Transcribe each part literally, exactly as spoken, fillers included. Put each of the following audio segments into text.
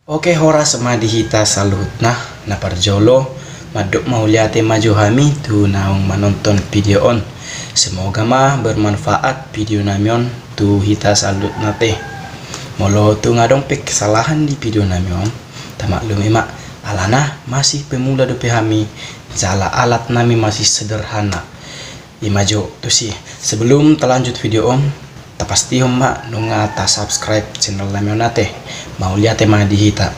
Oke, horas ma di hita saluhutna. Na parjolo, mandok mauliate ma jo hami tu naung manonton video on. Semoga ma bermanfaat video nami on tu hita saluhutna te. Molo tung adong pe kesalahan di video nami on, tamaklumi ma, alana masih pemula dope hami, jala alat nami masih sederhana. Ima jo tusi, sebelum talanjut video on, tapastihon ma nunga tasubscribe channel nami on ate. Mauliate ma di hita.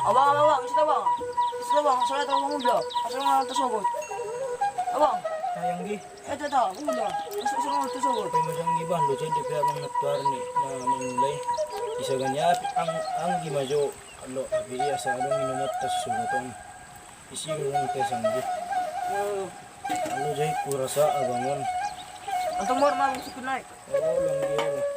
Abang, abang, abang, isi abang. Isi abang, soalnya terlalu muda. Asal nggak tersobot. Abang. Sayang, Gi. Eh, tata, uda. Masuk sama tu sogot. Pe ma jo anggi bando, jadi pe abang na tuar ni, na memulai. Bisa gani api, ang, anggi ma jo. Alo, api iya, sa adong minum atas sogot on. Isi ulang tes anggi. Alo, jadi kurasa abang on. Antum mor, mau sikit naik. Oh, ulang dia lah.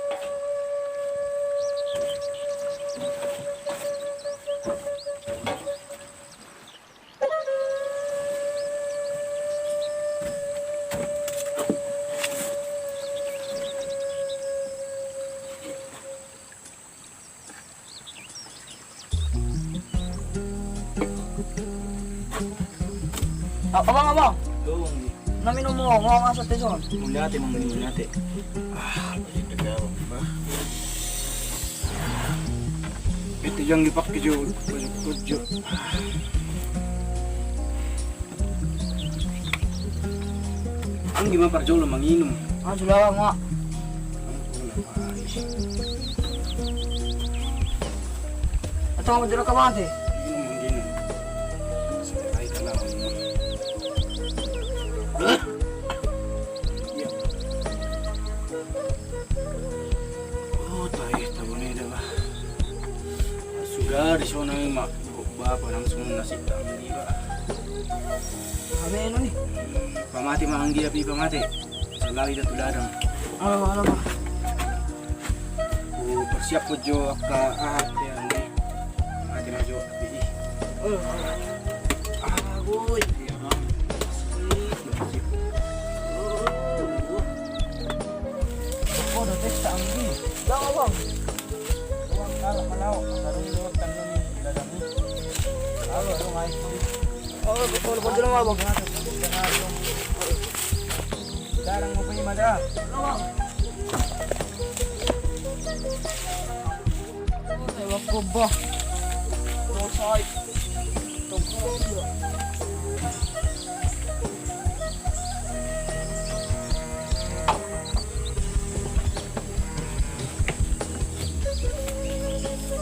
A-, abang, abang. Yo, Bang. Na minum mo, mo masa teson. Mauliate, Bang, mauliate. Ah, apa sih, abang, bah. Itu yang dipakai jo, baju kerja. Anggi ma parjolo manginum. Ah, sudah, Bang, Mak. Atau mau jeruk apa nanti? Minum, minum. Sampai kalah, Bang. Iya. Oh, tai, tabone dah, bah. Sudah, di sana, Mak. Bapa langsung nasi kami, bah. Kami ini nih. Pamate ma anggi api, pamate. Salali da tu ladang. Alamak, alamak. Ku persiap ko jo angka ahat ya, anggi. Pamate ma jo api. Eh, alamak. Ah, boy. Iya, Bang. Sip, sip. Oh, udah tes tak anggi. Bang, Bang. Ruang kalak manauk, baru ini ruang tandung ini, di ladang ini. Halo, halo, ngai. Oh, betul, betul, Bang. Jarang mau punya mada. Halo, Bang. Oh, saya waktu, Bang. Selesai.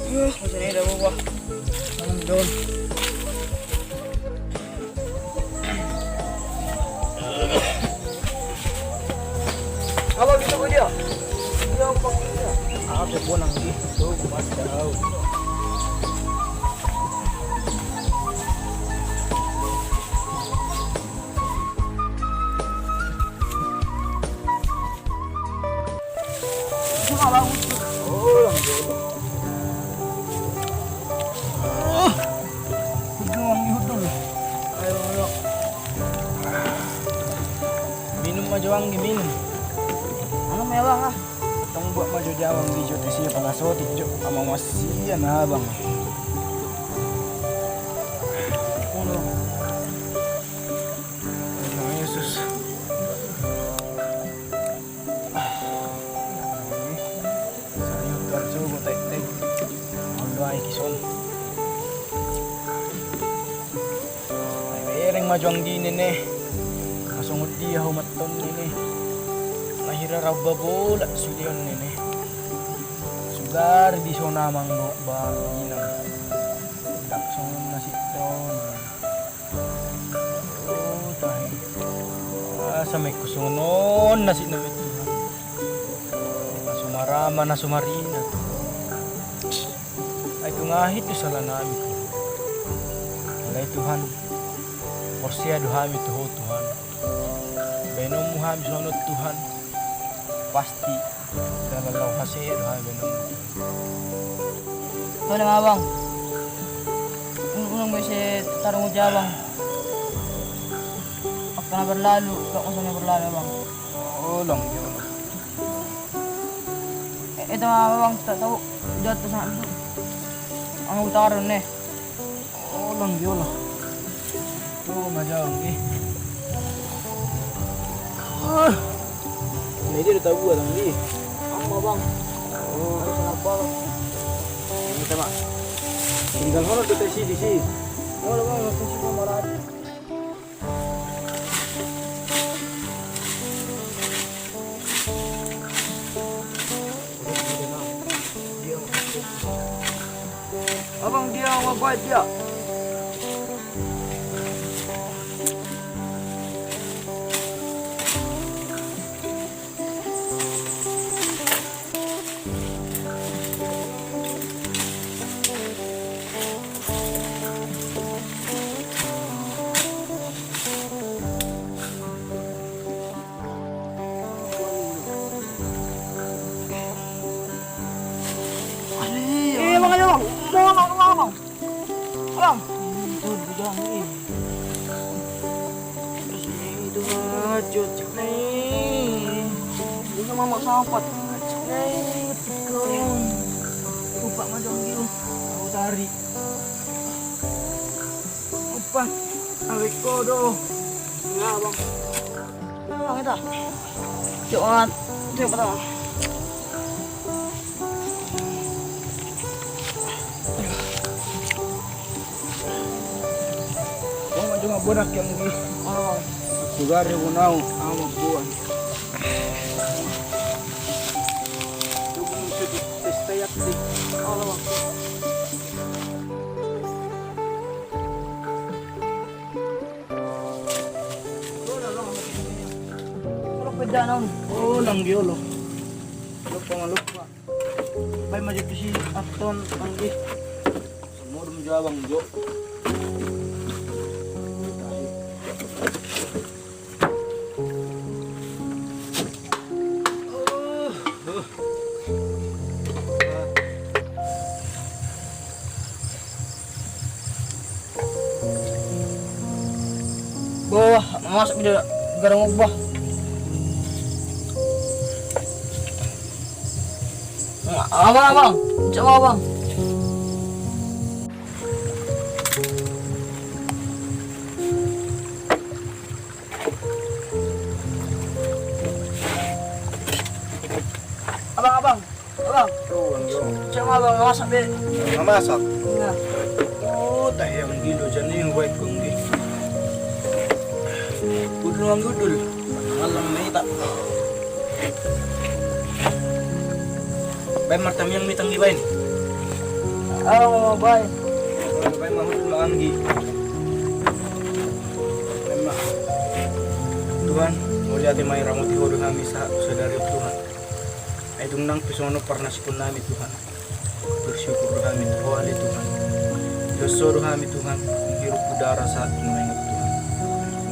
Uh, masih ada buah. Daun. Apa gitu, Bu, dia? Dia apa gitu? Apa, Bu, nang gitu, Mas, tahu. Minum ma jo anggi, minum. Anu mewah ah. Tong buat ma jo jawang di jo, tesi apa nasotik jo. Ama masian abang. Yesus. Sayur tarjogo tek tek. Ondo ai kison. Ai bereng ma jo anggi nene. Masongon dia ho matton nene. Lahira rau babola sudeon nene. Sugar di sona manggo ba inang. Dak songon nasib ton. Oh, tahe. Asa mekku songon on nasib nami Tuhan. Na so marama, na so marina. Ai tung aha i tu sala nami. Alai Tuhan, porsea do hami tu Ho Tuhan. Baenonmu hami songon on Tuhan. Pasti. Dalan laho hasea do hami baenonmu. Tole ma abang. Unang, unang muse Baru nguji abang. Angka na berlalu, gak usah na berlalu abang. Oh, lang, iya, lang. Eh, itu mah abang, tak tahu. Jatuh sana itu. Ang utaron nih. Oh, lang, iya, lang. Tuh, majang nih. Ah. Nah, ini ada tabu, lang, nih. Apa, bang? Oh. Harus apa? Ini sama. Tinggal hono tuh, tesi, di sini. Oh, bang, langsung sih, bang, malah. Abang dia, abang gua dia. Eh, bang, ayo, bang. Mau, bang, mau, bang. Bang. Itu, bang, eh. Terus ini itu, ah, cocok nih. Ini mama sampat. Cocok nih, cocok. Lupa mah dong, Gil. Aku cari. Lupa. Awet kodo. Enggak, bang. Bang, ita. Cok, Mat. Cok, Mat. Gua mah cuma bodak yang di. Oh. Sudah ada gua nau, sama gua. Lu gua mesti di tes tayat sih. Oh, lu. Oh, lang, giolo. Lupa, lupa. Baik, maju ke si Anton, Anggi. Semua udah menjawab, Bang Jo. Bah, masak di garang, bah. Abang, abang. Cak, abang. Abang, abang, abang. Tuh, bang, Jo. Cak, abang, masak be. Masak? Iya. Oh, tak yang gilo jadi yang baik, bang, di. Gudul, bang, gudul. Malam ini tak. Baik, martamiang mitang di baen. Oh, baik. Baik, mahut ma Anggi. Baik, ma. Tuhan, mauliate ma i, ramoti Ho do hami sahat sadari on, Tuhan. Ai dung nang pe songon on parnasikon nami, Tuhan. Bersyukur do hami tu Ho ale, Tuhan. Doso do hami, Tuhan, manghirup udara sahat tu nuaeng on, Tuhan.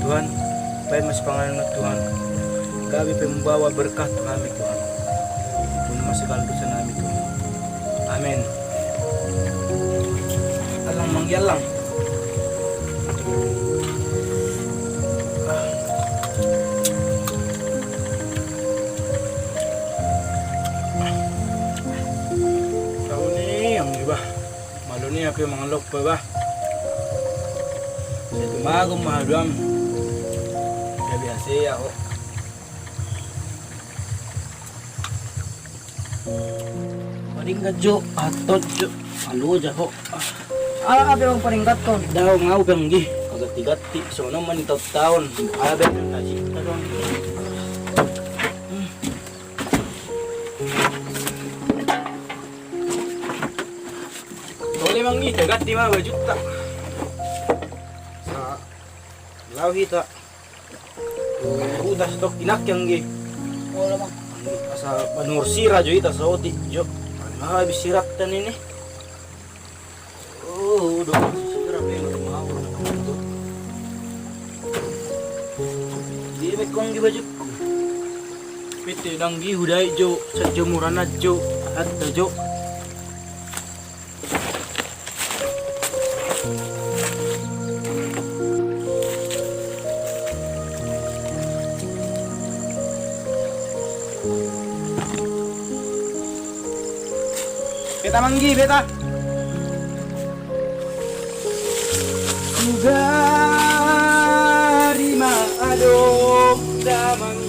Tuhan, baen ma sipanganon on, Tuhan. Gabe pe mambawa berkah tu hami, Tuhan. Ampuni ma segala dosa nami, Tuhan. Amen. Alang, manggialang. Tahu ni yang di bah. Malu ni api mangalok bah. Saya tu mago mahaduam. Gabe ase ya kok. Paringgat jo, atot jo. Alu aja ho. Ala ape bang paringgathon? Daong au bang gi. Agak tiga ti, sono mani taon-taon. Abe na cita dong. Boleh bang gi, ganti ma baju ta. Sa, lau hita. Utas tok inak yang gi. Asa manur sira jo ita saoti jo. Mana habis siratan ini? Oh, udah sira pe mau. Di mekong di baju. Pete dang gi hudai jo, sajo murana jo, hatta jo. Beta manggi, beta. Sugari ma adong damang